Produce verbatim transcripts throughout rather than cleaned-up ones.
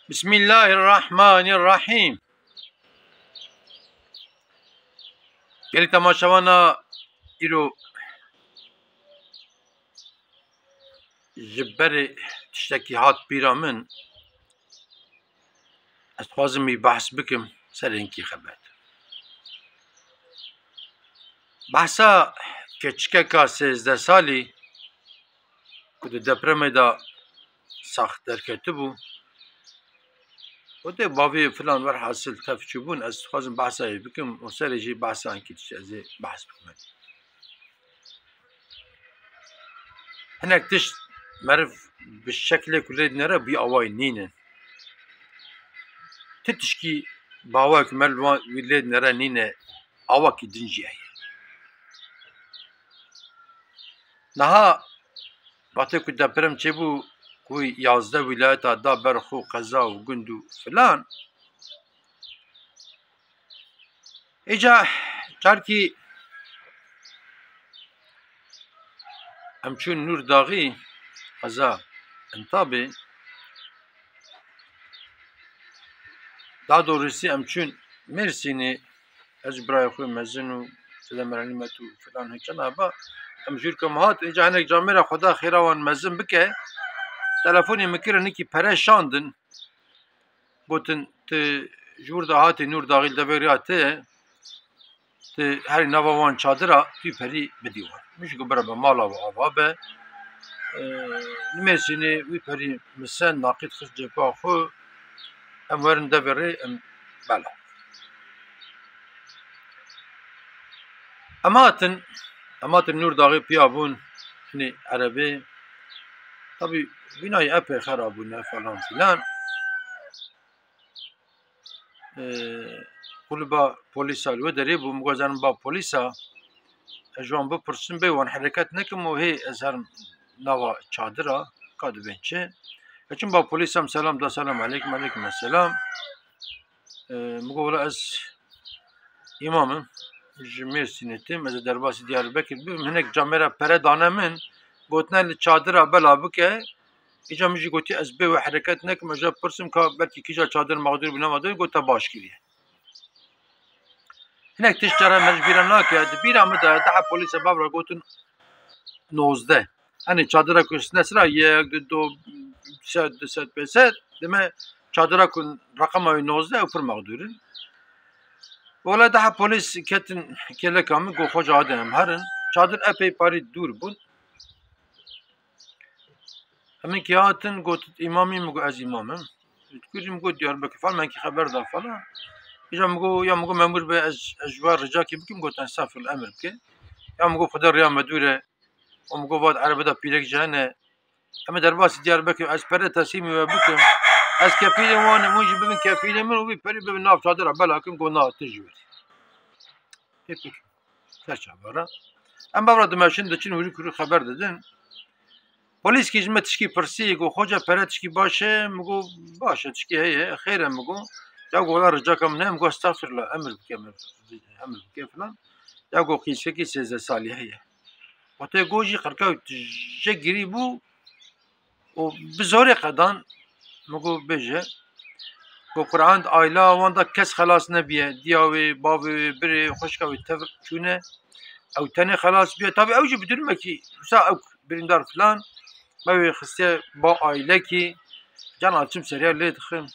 Bismillahirrahmanirrahîm. Gelî temaşevana îro ji berê tiştekî hat bîra min. Ez dixwazim wî behs bikim ser hinkî xebet. Behsa keçikeka sêzdeh salî ku di depremê de sax derketibû, û dê bavê filan werhasil tev çûbûn, ez dixwazim behsa wê bikim û serê jî behsa hinkî tişt ez ê behs bikim. Hinek tişt meriv bi şeklê ku lê dinere bi awayî nînin. Ti tişkî bi awayê ku meriv wan wî lê dinere nîne, awakî din jî heye. Niha wextê ku deprem çêbû, ku yazdeh wîlayeta da ber xwe, qeza û gund û filan, Îca carkî em çûn Nûrdaxî, qeza Entabê. Daha doğrusu em çûn Mêrsînê, ez ji birayê xwe mezin û Seyda Meralî Metû filan hêçana ba. Em jûrke me hat, îca hinek camêra Xweda xêra wan mezin bike. Telefonê min kirin, nikî pere şandin. Gotin, tu ji wir de hatî Nûrdaxî li devê riya te, tu herî nava wan çadira, tu perî bidî wan. Min jî got, bira be mala we ava be. Ee, Nimêsînê wî perî min send, naqît xist cepê xwe, em werin devê rê, em bela. Em hatin, em hatin Nûrdaxê piya bûn, hinî erebê. Tabî bînayê epê xera bûne falan filan. Ee, Qulba polîsa li wê derê bû, min got, ez herim ba polîsa, ez ji wan bipirsim, bê wan hereket nekim û hê ez herim nava çadira, ka dibên çi. Ez çûm ba polîsa, min selam da, selam aleykum, aleykum selam. Ee, min got, wela ez îmam im, ji Mêrsînê têm, ez ê derbasî Diyarbekir bibim, hinek camêra pere dane min, gotine li çadira bela bike, îca min jî gotî ez bê we hereket nekim, ez jê pirsim ka belkî kîja çadir mexdûr bû, ne mexdûr, got te baş kiriye. Hinek tişt cara me ji bîra nake, di bîra min de daha polîsa bavra gotin nozdeh. Hani çadira ku sine sira yek, du, du sed, du sed, pênc sed, deme çadira ku reqema wî nozdeh û pir mexdûr in. Wele daha polîs ketin kêleka min, got, Xoca, hadi em herin. Çadir epey parî dûr bûn. Em ê kê hatin, got, îmamî? Min got, ez îmam im. Kurî min got, Diyarbekir falan, min kî xeber da falan. Îca min got, ya min got, memûr be, ez, ez ji we ricakî bikim, got, estexfirullah, emir bike. Ya min got, Xwedê riya me dûr e. Û min got, vat erebe de pîrek ji hene. Em ê derbasî Diyarbekir, ez pere teslîmî we bikim. Ez kefîlê wan im, hûn jî bibin kefîlê min û wî perî bibin nav çadira bela kim, got, na, tu ji wir. Pê pê. Ser çavara. Em bavra dimeşin, diçin hûrî kurî xeber didin. Polîskî ji me tişkî pirsî, got, Xoca, pere tişkî baş e? Min got, baş e, tişkî heye, xêr e, min got. Ya got, wela ricaka min heye, min got, estexfirullah, emir bike, emir, emir bike filan. Ya got, qîsekî sêzdeh salî heye. Wextê got jî qirka wî tije girî bû û bi zorê qedan, min got, bêje. Got, Quran di aîla wan de kes xelas nebiye. Diya wê, bavê wê, birê, xwişka wê tev çûne. Ew tenê xelas biye. Tabî ew jî bi durumekî wisa ew birîndar filan. Me wê xistiye ba aîlekî. Can açim seriya lê dixin.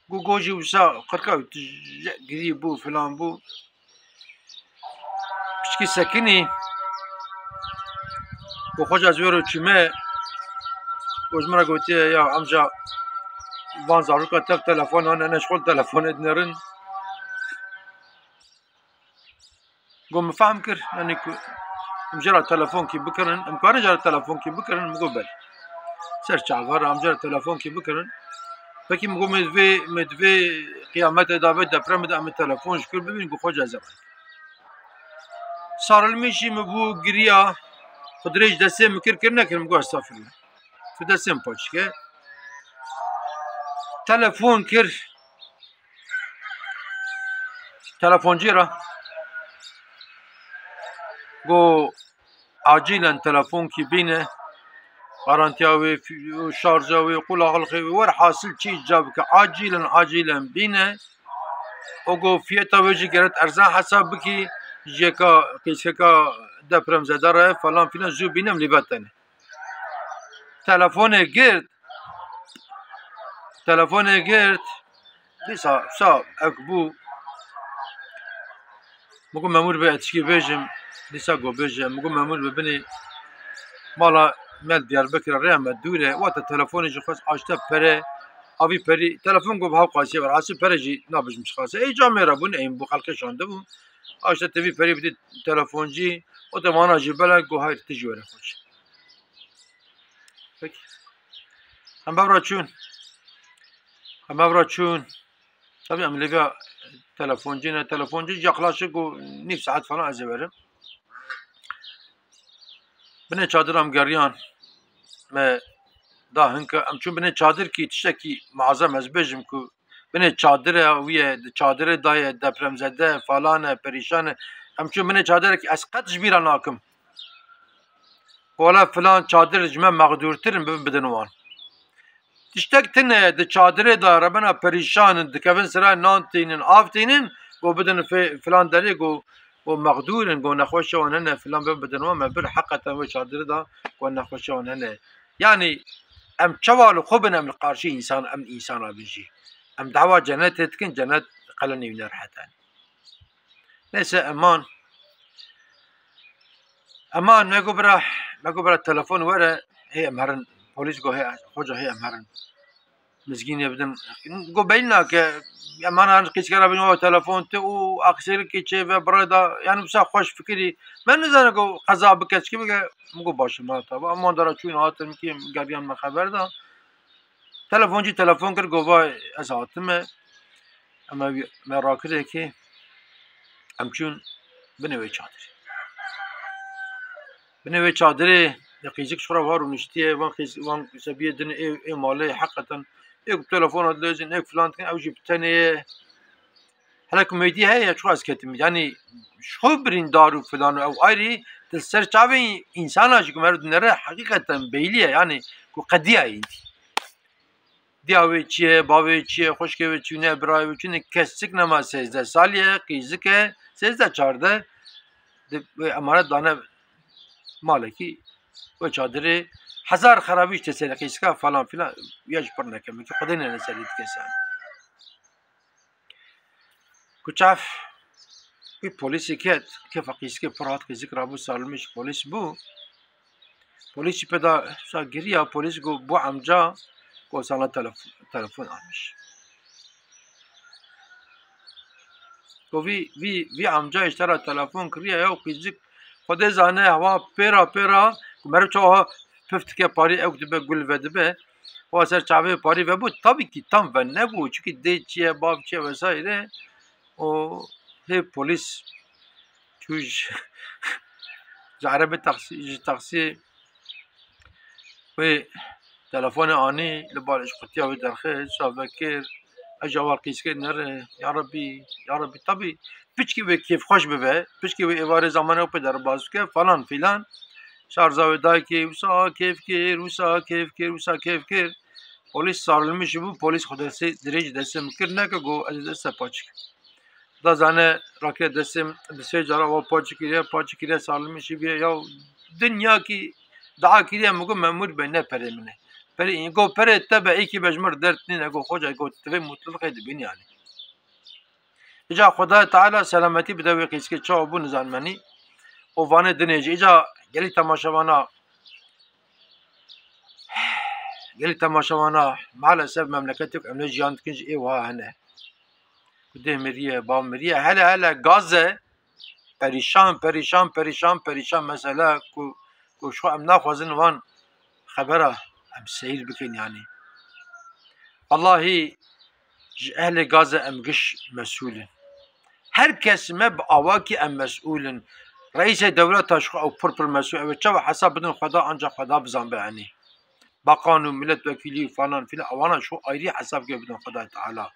Got, got jî wisa qirka wî tije girî bû, filan bû. Piçkî sekinî. Got, Xoca, ez wêro çûme. Got, ji min re gotiye, ya amca, van zaroka tev telefon hene, ne ji xwe telefonê dinerin. Got, min fehm kir, yanî ku em jê re telefonkî bikirin, em karin jê re telefonkî bikirin? Min got, belê. Ser çava re em jê re telefonkî bikirin. Pekî, min got, me divê, me divê qiyametê de, vê depremê de em ê telefon ji kur bibînin? Got, Xoca, ez ê. Sarilmîşî min bû, giriya, xudrê ji destê min kir, kir nekir, min got, estexfirullah. Tu destê min paç ke. Telefon kir. Telefoncî re got, acilen telefonkî bîne, Garantiya wê, fi-, şarja wê, qulaxilxê wê, werhasil çi îcra bike, acilen, acilen bîne. O go fiyeta wê jî geret erzan hesab bikî, ji yeka qîskeka depremzede re falan filan zû bîne em lî ve tenê. Telefonê girt, telefonê girt, dîsa, sa, ek bû, Min got, "Memûr be, ez tişkî bêjim." Dîsa got, "Bêje." Min got, "Memûr be, binê mala me li Diyarbekir e, rêya me dûr e." Wate telefonê jî xwest, aşte pere, avî perî. Telefon got, "Hew qasî ye, werhasî pere jî nabêjim çiqas e." Ey camêra bûn, ey bû xelkê şandibû. Aşte tevî perî bidî telefoncî, wate vana jî bela, got, "Hayr, tu jî were xweş." Peki. Em bevra çûn. Em bevra çûn. Tabii em lêviya telefoncî ne, telefoncî yaklaşık o nîv saet falan ez ê werim. Binê çadir em geriyan, me da hinka, em çûn binê çadir ki tiştekî muazem ez bêjim ku binê çadir e, wî ye, di çadirê da ye, depremzede, falan e, perîşan e. Em çûn binê çadir ki ez qet ji bîra nakim. Wala filan çadir ji me mexdûrtir in, bibin bidin wan. Tiştek tune ye, di çadirê de rebena perîşan in, dikevin sira nan tînin, av tînin, go bidin fê-, filan derê, go, go mexdûr in, go nexweşa wan hene, filan bibin bidin wan, me bir heqeten wê çadirê de, go nexweşa wan hene. Yanî em çawa li xwe bin, em li qarşî însan, em însana bin jî. Em dawa cenetê dikin, cenet qelenî wî ne rehet e. Neyse, eman. Eman, me got bira, me got bira telefon were, hê em herin. Polîs got hê, xoca hê em herin. Mizgînê bidin. Got beyî nake, eman herin qîskera bin o telefon te û aksêrikê çê ve birê da, yani wisa xweş fikirî. Me nizane got qeza bike, çikî bike, min got baş e, ma taba. Eman dara çûn hatin, kî geriyan me xeber da. Telefoncî telefon kir, got, "Vay, ez hatime." Em ev, me rakirê ki, em çûn binê wê çadirê. Binê wê çadirê, ya qîzik ji xwe re var û niştiye, van qîz-, van sebiyê din ê, ê malê, heqeten, êk telefona dilêzin, êk filan dikin, ew jî bi tenê ye. Hele ku meydî heye, çiqas ketim. Yanî, ji xwe birîndar û filan û ew ayrî, di ser çavê însana jî ku meriv dinere, heqîqeten beyliye, yanî, ku qediya yî. Diya wê çi ye, bavê çi ye, xwişkê wê çûne, birayê wê çûne, kesik nema sêzdeh salî ye, qîzik e, sêzdeh çardeh, di wê emanet dane malekî, wê çadirê, hezar xerabî ji tê serê qîzika falan filan, ya ji pir nekemikî, Xwedê nene serê dikese. Ku çav wî polîsê ket, kefa qîzikê pir hat, qîzik rabû, salimî ji polîs bû. Polîs jî pê da wisa giriya, polîs got, "Bu emca ku sana telef-, telefon almiş." Got, "Vî, vî, vî emca ji te re telefon kiriye, ya qîzik Xwedê zane, hewa pêra pêra, ku meriv çawa pif dike parî, ew dibe, gul vedibe. Wa ser çavê parî vebû, tabî kî tam venebû, çikî dê çi ye, bav çi ye vesaire. O hê polîs çû ji, ji erebê taksî, ji taksî wê telefonê anî, li balê ji qutiya wê derxist, çav vekir, ez ji awal qîzikê nere, ya Rebî, ya Rebî. Tabî piçkî wê kêfxweş bibe, piçkî wê êvarê zamanê xwe pê derbas bike, falan filan. Şarja wê dayikê, wisa kêf kir, wisa kêf kir, wisa kêf kir. Polîs sarilmiş bû, polîs xwe destê, dirêj destê min kir, neke got, ez ê dest te paç kim. Da zane, rake destê min, bi sê cara wa paç kiriye, paç kiriye, sarilmiş bûye. Ya dinya kî dua kiriye, min got, "Memûr be, ne perê min e." Perê, got, "Perê te be, êkî be ji min re dert nîne." Got, "Xoca," got, "tu vê mutlulixê dibînî yanî." Îca Xwedayê Teala selametî bide wê qîzikê, çawa bû nizanmenî. Û vanê dinê jî. Îca gelî temaşevana, gelî temaşevana, maalesef memleketê ku em lê jiyan dikin jî ê wiha hene. Ku dê miriye, bav miriye, hele hele gaz e, perîşan, perîşan, perîşan, perîşan mesele ku, ku ji xwe em naxwazin wan xebera em seyr bikin yanî. Wellahî ji ehlê gazê em giş mesûl in. Her kes me bi awakî em mesûl in. Reîsê dewleta ji xwe ew pir pir mesûl, ew ê çawa hesab bidin Xweda, ancax Xweda bizanbe, yanî. Bakan û miletvekîlî û falan filan, ewana ji xwe ayrî hesab ke bidin Xwedayê Teala.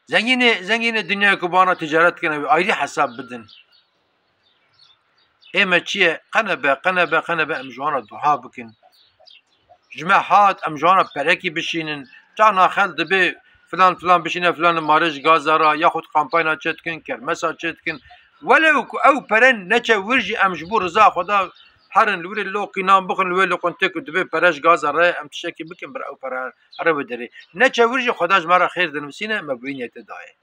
Zengînê, zengînê dinyayê ku bana ticaret dikin, ew ê ayrî hesab bidin. Ê me çi ye? Qene be, qene be, qene be, em ji wan re dua bikin. Ji me hat, em ji wan re perekî bişînin. Çaxna xelk dibê filan filan bişîne filan marê ji gaza re, yaxud kampanya çê dikin, kermesa çê dikin. Welew ku ew pere neçe wir jî, em ji bo riza Xweda herin li wirê loqînan bixin li wê loqintê ku dibê pere ji gaza re, em tiştekî bikin bir ew pere here wê derê. Neçe wir jî Xweda ji me re xêr dinivîsîne, me bi wî niyetê dayê.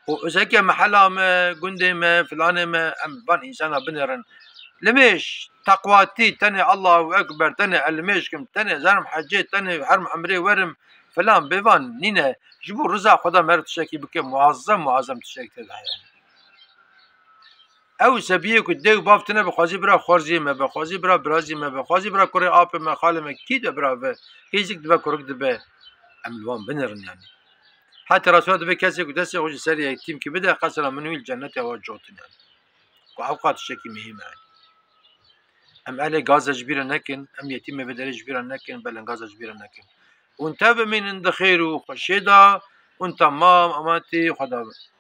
Û özellikle mehela me, gundê me, filanê me, em van însana binêrin. Limêj, teqwatî, tenê Allahu Ekber, tenê ez limêj kim, tenê ez herim hecê, tenê herim umrê werim, filan, bêvan nîne. Ji bo riza Xweda meriv tiştekî bike, muazzem, muazzem tiştek tê de heye. Ew sebiyê ku dê û bav tune bi xwezî bira xwarziyê me be, xwezî bira birazî me be, xwezî bira kurê apê me, xalê me, kî dibe bira ve, kî zik dibe kurik dibe, em li wan binêrin yani. Heta resûla dibe kesê ku destê xwe ji ser yetîmkî bide, qesra min wî li cennetê wa cotin yani. Ku ew qat tiştekî muhîm e yani. Em elê gaza ji bîra nekin, em yetîmê vê derê ji bîra nekin, belengaza ji bîra nekin. Hûn tev bimînin di xêr û xweşiyê de, hûn temam emanetî Xweda bin.